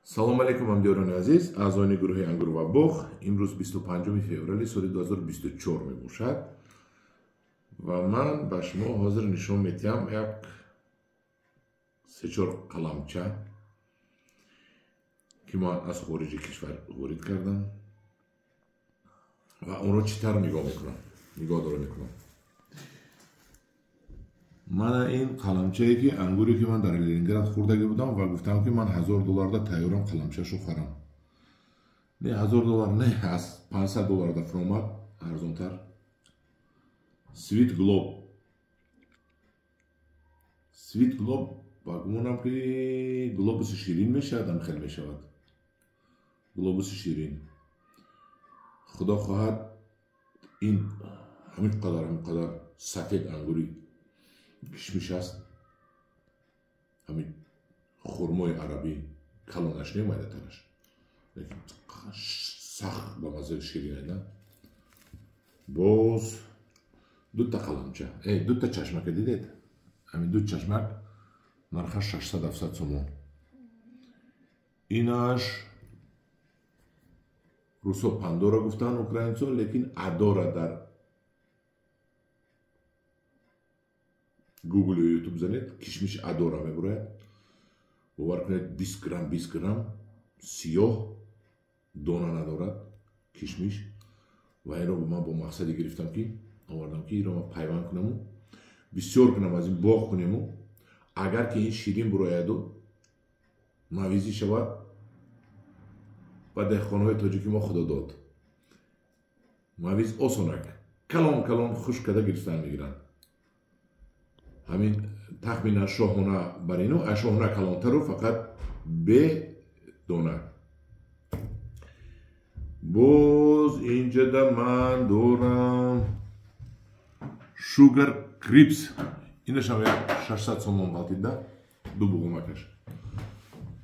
Салом алейкум, ҳамдиёрони азиз, аъзоёни гурӯҳи Ангур ва боғ. Имрӯз 25 феврали соли 2024 мебошад ва ман ба шумо ҳозир нишон медиҳам як се-чор қаламча, ки ман аз хориҷи кишвар ворид кардам ва онро чӣ тавр нигоҳ мекунам, нигоҳ дора мекунам. Мана ин қаламчае ки ангуре ки ман дар Ленинград хӯрдагӣ будам ва гуфтам ки ман $1000 тайёрам қаламчаашро харам. Не $1000 не, аз $500 да фуромад, арзонтар. Sweet Globe. Sweet Globe ба гумонам ки глобуси ширин мешавад, ам хел мешавад. Глобуси ширин. Худо хоҳад ин ҳамин қадар сафед ангури кишмиш аст, ҳамин хурмои арабӣ калонаш не, майдатараш, лекин сахт ба маззаи ширин на. Боз дута қаламча, дута чашмака дидед? Ҳамин ду чашмак нархаш 600-700 сомон. Инаш русо пандора гуфтан украинцо, лекин адора дар Google ё YouTube занед, кишмиш адора мебурояд. Бовар кунед, 20 грамм, 20 грамм сиёҳ дона надорад кишмиш. Ва инро ман бо мақсаде гирифтам ки овардам ки инро ман пайванд кунаму бисёр кунам, аз ин боғ кунему. Агар ки ин ширин бурояду мавизӣ шавад, ба деҳқонҳои тоҷики мо худо дод. Мавиз осонак, калон калон хушк карда гирифтан мегиранд. Ҳамин тахминан шоҳона бар ину, аз шоҳона калонтару фақат бедона. Боз инҷада ман дорам Sugar Crips. Инашам як 600 сомон ғалтида, ду буғумакаш.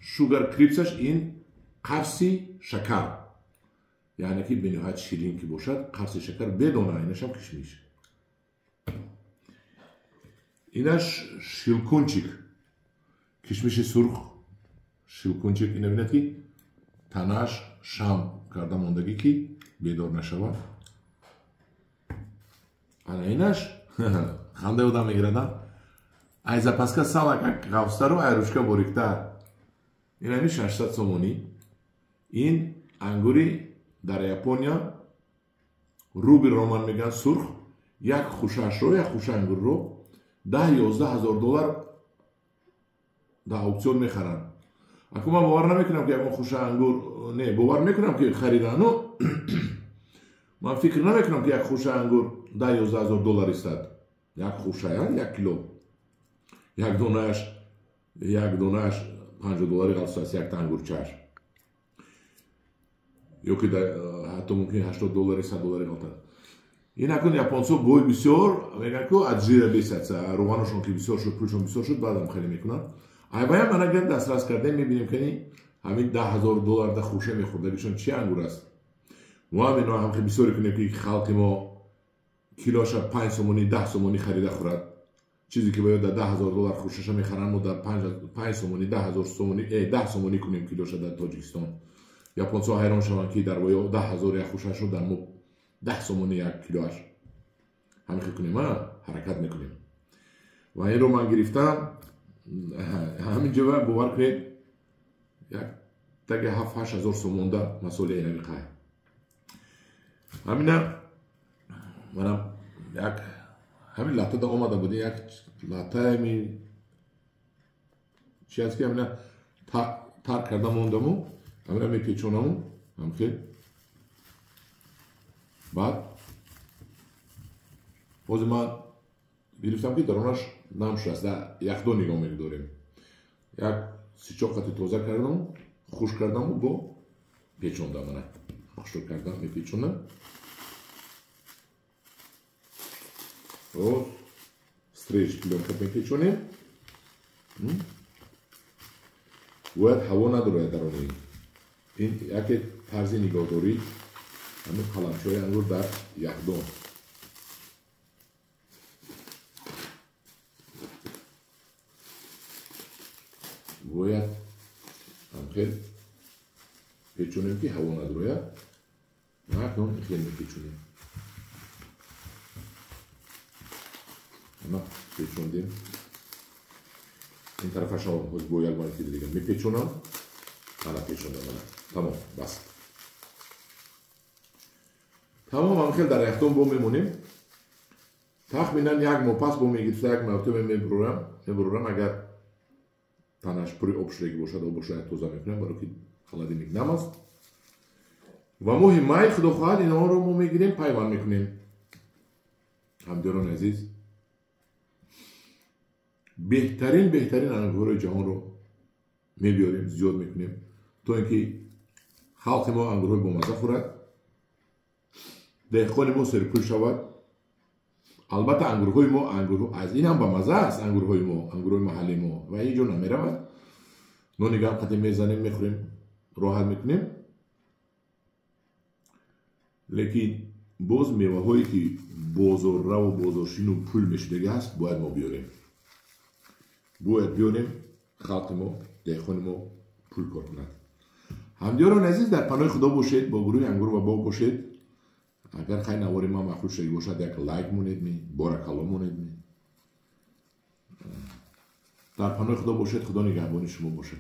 Sugar Cripsаш ин қавси шакар, яъне ки бениҳоят ширин ки бошад, қавси шакар бедона, инашам кишмиш. Инаш шилкунчик, кишмиши сурх, шилкунчик. Ина бинед ки танаш шам карда мондагӣ ки бедор нашавад. Ана инаш хандаи одам мегирад, ай запаска салак ғафстару ай ручка бориктар. Инами 600 сомонӣ. Ин ангури дар Япония руби роман мегӯянд, сурх. Як хушашро, як хуша ангурро 10-11 ҳазор доллар дар аукцион мехаранд. Аку ман бовар намекунам ки ягон хуша ангур, не, бовар мекунам ки харидану ман фикр намекунам ки як хуша ангур 10-11 ҳазор доллар истад. Як хуша, як кило, як донааш 50 доллари ғалс аст, якта ангурчааш, ё ки ҳатто мумкин 80 доллари, 100 доллари ғалтад. Ин акун японсо бой бисёр мегӯянд ку аз жира бесадса, рӯғаношон ки бисёр шуд, пулшон бисёр шуд, баъдам хеле мекунанд. Айваям ман агар дастрас кардем, мебинем ки ҳамин 10 ҳазор доллар да хуша мехӯрдагишон чи ангур аст. Мо ҳам ино ҳам бисёре кунем ки халқи мо килоша 5 сомонӣ, 10 сомонӣ харида хӯрад. Чизе ки бояд дар 10 ҳазор доллар хушаша мехаранд, мо дар 5 сомонӣ, 10 ҳазор сомонӣ, 10 сомонӣ кунем килоша дар Тоҷикистон. Японсо ҳайрон шаванд ки дар воё 10 ҳазор як хушашро дар мо 10 сомонӣ як килоаш. Ҳамин хел кунем, ҳаракат мекунем. Ва инро ман гирифтам, ҳамин ҷо бовар кунед, як таги 7-8 ҳазор сомонда масолеи инами қай. Ҳамина манам як ҳамин латтада омада буд, як латтаами чи аст ки ҳамина тар карда мондаму, ҳамина мепечонаму ҳамхел. Баъд ҳозир ман гирифтам ки даронаш нам шудааст, дар яхдон нигоҳ мегдорем. Як сичоқати тоза кардаму, хушк кардаму, бо печондам, мана хушк кардам, мепечонам. Стрейч плёнка мепечонем. Бояд ҳаво надорояд дарони. Ин яке тарзи нигоҳдорӣ ҳамин қаламчаҳои ангур дар яхдон. Бояд ҳамхел Печонем, ки ҳаво надрояд. Ва акнун хел мепечонем. Ана печондем. Ин тарафашам боз бо як маротиба дига мепечонам. Ана печондам, ана. Тамом, бас. Тамом, ҳам хел дар яхдон бо мемонем. Тахминан як моҳ пас бо мегирифта як маротиба мебурорам, агар танаш пури об шудагӣ бошад, обашро як тоза мекунам, барои ки холодильник нам аст. Ва моҳи май, худо хоҳад, инҳоро мо мегирем, пайванд мекунем. Ҳамдиёрони азиз, беҳтарин ангурҳои ҷаҳонро мебиёрем, зиёд мекунем, то ин ки халқи мо ангурҳои бомазза хӯрад, деҳқони мо серпул шавад. Албатта ангурҳои мо ангурҳо аз ин ҳам бамазза аст, ангурҳои мо, ангурҳои маҳаллии мо, ва ҳеҷ ҷо намеравад. Нони гарм қатӣ мезанем, мехӯрем, роҳат мекунем. Лекин боз меваҳое ки бозорраву бозоршину пул мешудагӣ ҳаст, бояд мо биёрем. Бояд биёрем, халқи мо, деҳқони мо пул кор кунад. Ҳамдиёрони азиз, дар паноҳи Худо бошед, бо гурӯҳи Ангур ва боғ бошед. Агар хай навори ман маъқул шудагӣ бошад, як лайк монед, ми боракалло монед, ми. Дар паноҳи Худо бошед, Худо нигаҳбони шумо бошад.